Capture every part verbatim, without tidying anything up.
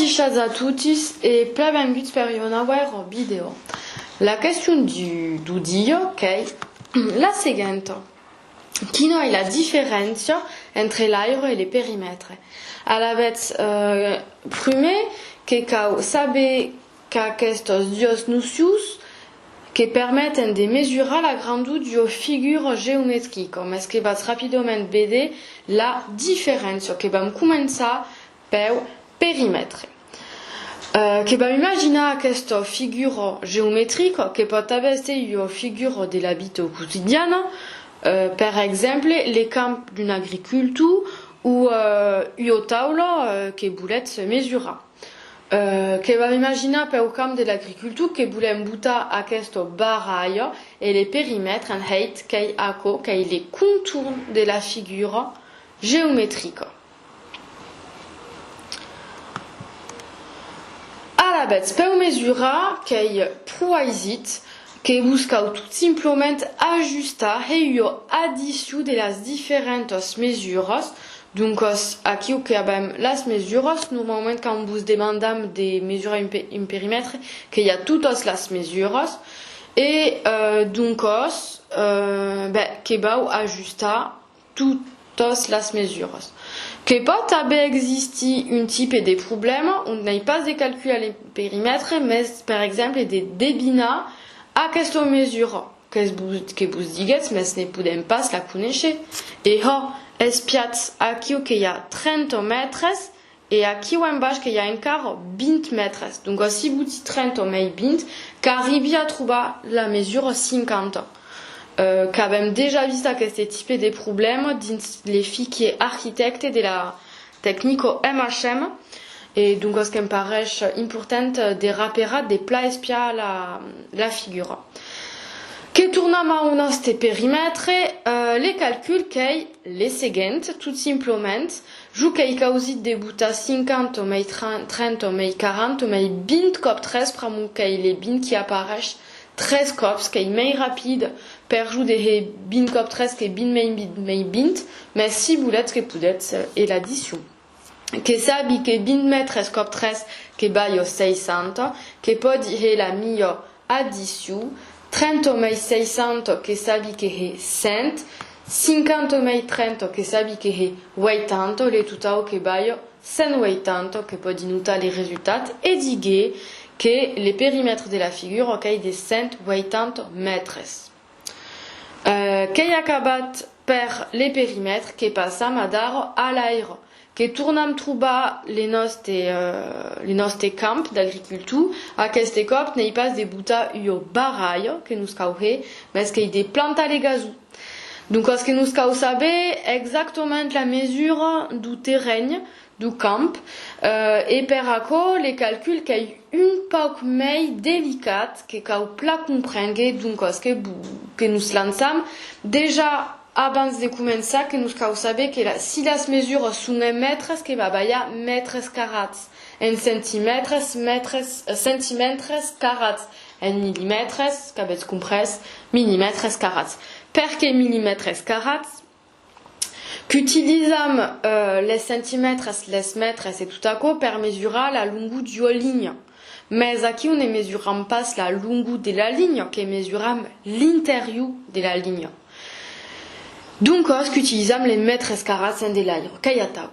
Adishatz a totis e plan venguts per ua nauèra vidèo. La question du, du dia qu'ei la seguenta. Quina ei la diferéncia entre l'aire e le perimètre? Alavetz, eh, prumèr, que cau saber qu'aquestas duas nocions que permeten de mesurar la grandor d'ua figura geometrica, mès que vatz rapidament véder la diferéncia, que vam començar peu perimètre. Eh, que vam imaginar aquesta figura geometrica, que pòt tanben èster ua figura de la vita quotidiana, eh, per exemple, le camp d'un agricultor o, eh, ua taula, eh, que volètz mesurar. Eh, que vam imaginar peu camp de l'agricultor que volèm botar aquesta barralha e le perimètre en hèit qu'ei aquò, qu'ei le contorn de la figura geometrica. Alavetz, peu mesurar qu'ei pro aisit, que vos cau tot simplament ajustar, hè ua addicion de las diferentas mesuras. Doncas, aquiu que avem las mesuras, normalament quand vos demandam de mesurar un pe-, un perimètre, que i a totas las mesuras, e, eh, doncas, eh, ben, que vau ajustar totas las mesuras. Que pòt tanben existir un tipe de problèma ont n'ei pas de calcular le perimètre, mès, per exemple, de devinar aquesta mesura que vos, que vos diguetz, mès ne podem pas la conéisher. E hò, espiatz, aquiu que i a trenta mètres, e aquiu en baish que i a encara vint mètres. Doncas, si boti trenta mei vint, qu'arribi a trobar la mesura cinquanta. Eh, qu'avem dejà vist aqueste tipe de problèma dins le fichier arquitècte de la tecnica M H M, e doncas que'm pareish important de raperar de plan espiar la, la figura. Que tornam au nòste perimètre, eh, le calcul qu'ei le seguent, tot simplament, jo qu'ei causit de botar cinquanta mei tren-, trenta mei quaranta mei vint còp tres, pr'amor qu'ei le vint qui apareish tres còps, qu'ei mei rapid per jo de hè vint còp tres que vint mei vint mei vint, mès si voletz que podetz, eh, hè l'addicion. Que sabi que vint mètres còp tres que balha seissanta, que pòdi hè la mia addicion, trenta mei seissanta que sabi que hè cent, cinquanta mei trenta que sabi que hè ueitanta, le totau que balha cent ueitanta, que pòdi notar le resultat e díguer que le perimètre de la figura qu'ei de cent ueitanta mètres. Eh, qu'ei acabat per le perimètre, que passam adara a l'aire. Que tornam trobar le nòste, eh, le nòste camp d'agricultor. Aqueste còp n'ei pas de botar ua barralha que nos cau hèr, mès qu'ei de plantar le gason. Doncas que nos cau saber exactament la mesura deu terren, deu camp, eh, e per aquò le calcul qu'ei un pauc mei delicat, que cau plan comprénguer, doncas que, que nos lançam. Dejà, abans de començar, que nos cau saber que la, si las mesuras son en mètres, que va balhar mètres carrats, en centimètres, mètres, eh, centimètres carrats, en millimètres, qu'avètz comprés, millimètres carrats. Perqué millimètres carrats? Qu'utilizam, eh, les centimètres, les mètres e tot aquò per mesurar la longor d'ua linha. Mès aquiu ne mesuram pas la longor de la linha, que mesuram l'interior de la linha. Doncas qu'utilizam les mètres carrats en de l'aire. Qu'ei atau.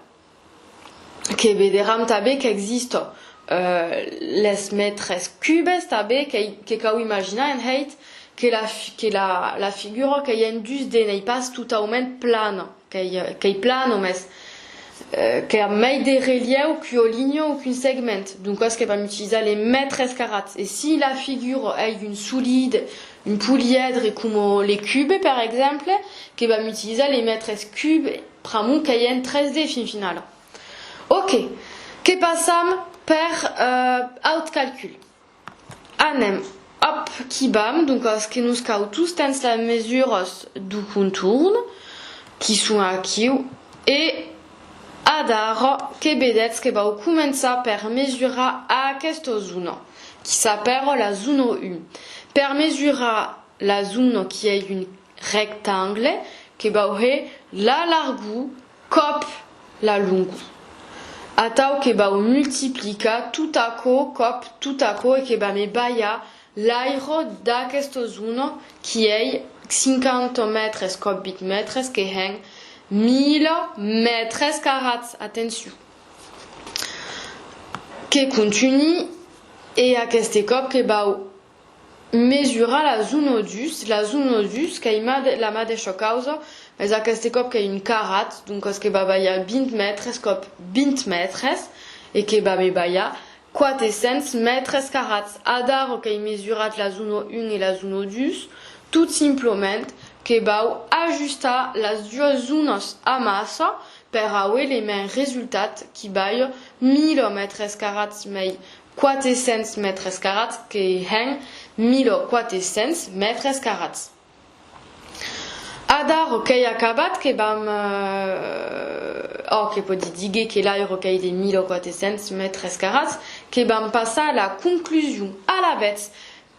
Que vederam tanben qu'exista, eh, les mètres cubes tanben, que, que cau imaginar en hèit que la fi-, que la, la figura qu'ei en dus D, n'ei pas totaument plana, qu'ei, qu'ei plana, mès, eh, qu'a mei de relieu qu'ua linha o qu'un segment. Doncas que vam utilizar les mètres carrats. E si la figura ei un solide, un polièdre coma le cube, per exemple, que vam utilizar les mètres cubes pr'amor qu'ei en tres D fin finala. Ok, que passam per, eh, aut calcul. Anem, hòp, qu'i vam, doncas que nos cau tostemps las mesuras deu contorn, qui son aquiu, e adara que vedetz que vau començar per mesurar aquesta zona, qui s'apèra la zona un. Per mesurar la zona qui ei un rectangle, que vau hèr la largor còp la longor. Atau que vau multiplicar tot aquò còp tot aquò e que va me balhar l'aire d'aquesta zona qui ei cinquanta mètres còp vint mètres, que hèn mila mètres carrats. Atencion! Que contunhi, e aqueste còp que vau mesurar la zona dus. La zona dus qu'ei made-, la madeisha causa, mès aqueste còp qu'ei un carrat, doncas que va balhar vint mètres còp vint mètres e que va me balhar quatre cents mètres carrats. Adara qu'èi mesurat la zona un e la zona dus, tot simplament que vau ajustar las duas zonas amassa per aver le men resultat qui balha mila mètres carrats mei quatre cents mètres carrats, que hèn mila quatre cents mètres carrats. Adara qu'èi acabat, que vam, eh, ò, que pòdi díguer que l'aire qu'ei de mila quatre cents mètres carrats, que vam passar a la conclusion. Alavetz,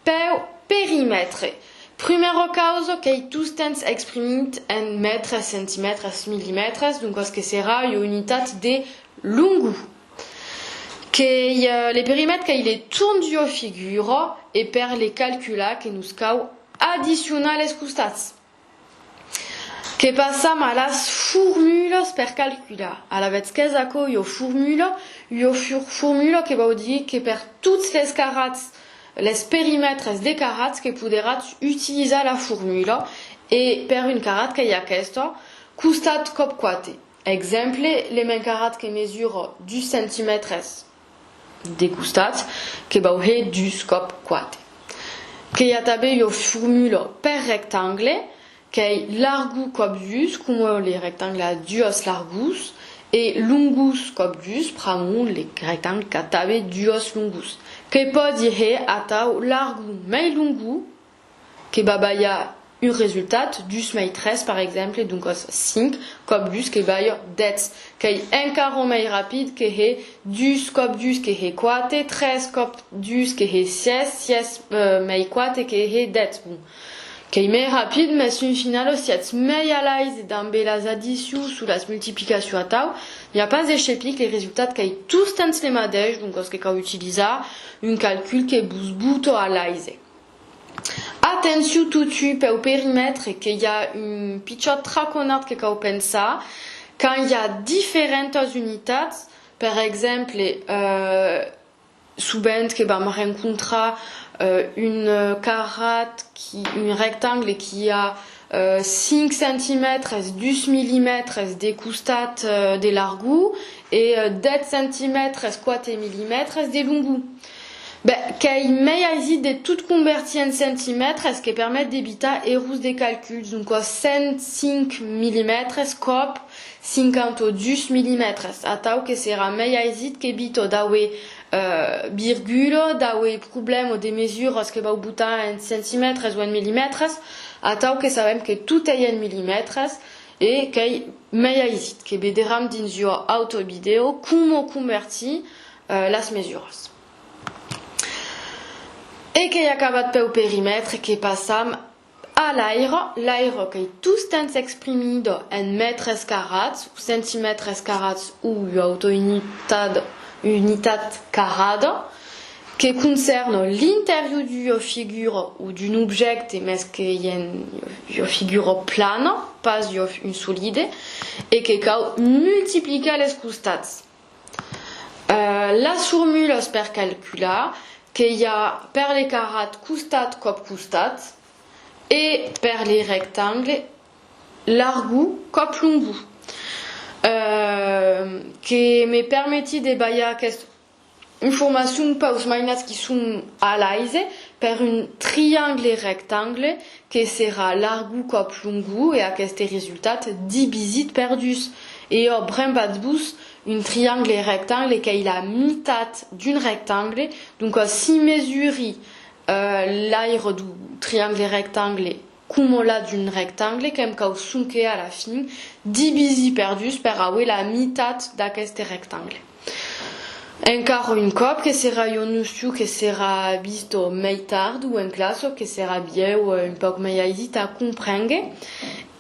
peu perimètre. Prumèra causa, qu'ei tostemps exprimit en mètres, centimètres, millimètres, doncas que serà ua unitat de longor. Qu'ei, eh, le perimètre qu'ei le torn d'ua figura e per le calcular que nos cau addicionar les costats. Que passam a las formulas per calcular. Alavetz, qu'es aquò ua formula? Ua for-, formula que vau díguer que per tots les carrats, les perimètres de carrats, que poderatz utilizar la formula e per un carrat qu'ei aquesta, costat còp quatre. Exemple, le men carrat que mesura dus centimètres de costat, que vau hèr dus còp quatre. Que i a tanben ua formula per rectangle, qu'ei largor còp dus, coma le rectangle a duas largors, e longor còp dus, pr'amor le rectangle qu'a tanben duas longors. Que pòdi hèr atau largor mei longor, que va balhar un resultat, dus mei tres, per exemple, doncas cinc còp dus que balha dètz. Qu'ei encara mei rapid que hèr dus còp dus que hèr quatre, tres còp dus que hèr sièis, sièis, eh, mei quatre que hèr dètz. Bon. Qu'ei mei rapid, mès un final, si ètz mei a l'aise dambe las addicions o las multiplicacions atau, n'i a pas de chepic, le resultat qu'ei tostemps le madeish, doncas que cau utilizar un calcul que vos bota a l'aise. Atencion totun peu perimètre, que i a un pichòt traconard que cau pensar. Quand i a diferentas unitats, per exemple, eh, sovent que vam rencontrar, eh, un, eh, carrat, qui, un rectangle qui a, eh, cinc centimètres, dus millimètres de costat, eh, de largor e, eh, dètz centimètres, quatre millimètres de longor. Ben, qu'ei mei aisit de tot convertir en centimètres, que permet d'evitar errors de calcul. Doncas, cent cinc millimètres còp cinquanta-dus millimètres. Atau que serà mei aisit, qu'evita d'aver, eh, virgula, d'aver problèma de mesuras que vau botar en centimètres o en millimètres, atau que sabem que tot ei en millimètres e qu'ei mei aisit. Que vederam dins ua auta vidèo coma convertir, eh, las mesuras. E qu'ei acabat peu perimètre, que passam a l'aire. L'aire qu'ei tostemps exprimida en mètres carrats, o centimètres carrats, o ua auta unitat, unitat carrada, que concèrna l'interior d'ua figura o d'un objècte, mès qu'ei en ua figura plana, pas ua, un solide, e que cau multiplicar les costats. Eh, las formulas per calcular, que i a per le carrat costat còp costat e per le rectangle largor còp longor. Eh, que me permeti de balhar aquesta informacion peus mainats qui son a l'aise. Per un triangle rectangle, que serà largor còp longor, e aqueste resultat divisit per dus. E ò, brembatz-vos, un triangle rectangle qu'ei la mitat d'un rectangle, doncas, si mesuri, eh, l'aire deu triangle rectangle coma la d'un rectangle, que'm cau sonque a la fin divisir per dus per aver la mitat d'aqueste rectangle. Encara un còp, que serà ua nocion que serà vista mei tard o en classa, que serà bilhèu, eh, un pauc mei aisit a comprénguer.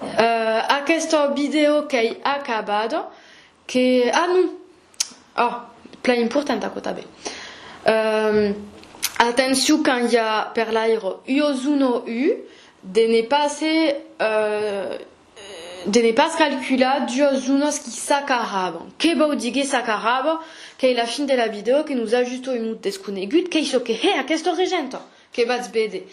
Eh, aquesta vidèo qu'ei acabada, que, ah non, Oh, plan important aquò tanben. Euh, atencion quand i a per l'aire ua zona un, de ne pas se, euh, de ne pas calcular duas zonas qui s'acaraban. Que vòu díguer s'acaraban? Qu'ei la fin de la vidèo, que nos ajustam un mot desconegut, qu'ei çò que hè aquesta regenta que vatz véder.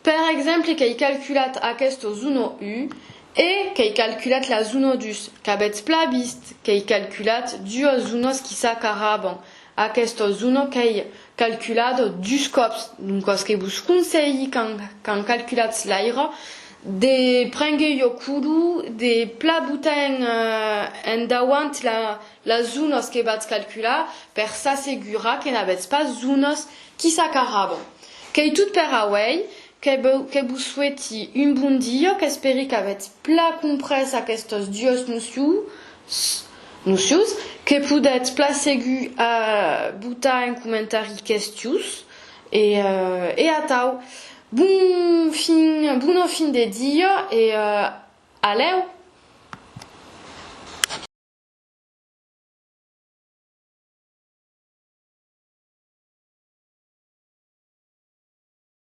Per exemple, qu'èi calculat aquesta zona un e qu'èi calculat la zona dus, qu'avètz plan vist, qu'èi calculat duas zonas qui s'acaraban. Aquesta zona qu'èi calculada dus còps, doncas que vos conselhi, quand, quand calculatz l'aire, de prénguer ua color, de plan botar en, eh, en davant la, las zonas que vatz calcular per s'assegurar que n'avètz pas zonas qui s'acaraban. Qu'ei tot per auei, que vos, que vos soeti un bon dia, qu'espèri qu'avètz plan comprés aquestas duas nocions, nocions, que podètz plan segur, eh, botar en comentari questions e, eh, e atau. Bon fin, bona fin de dia e, eh, a lèu!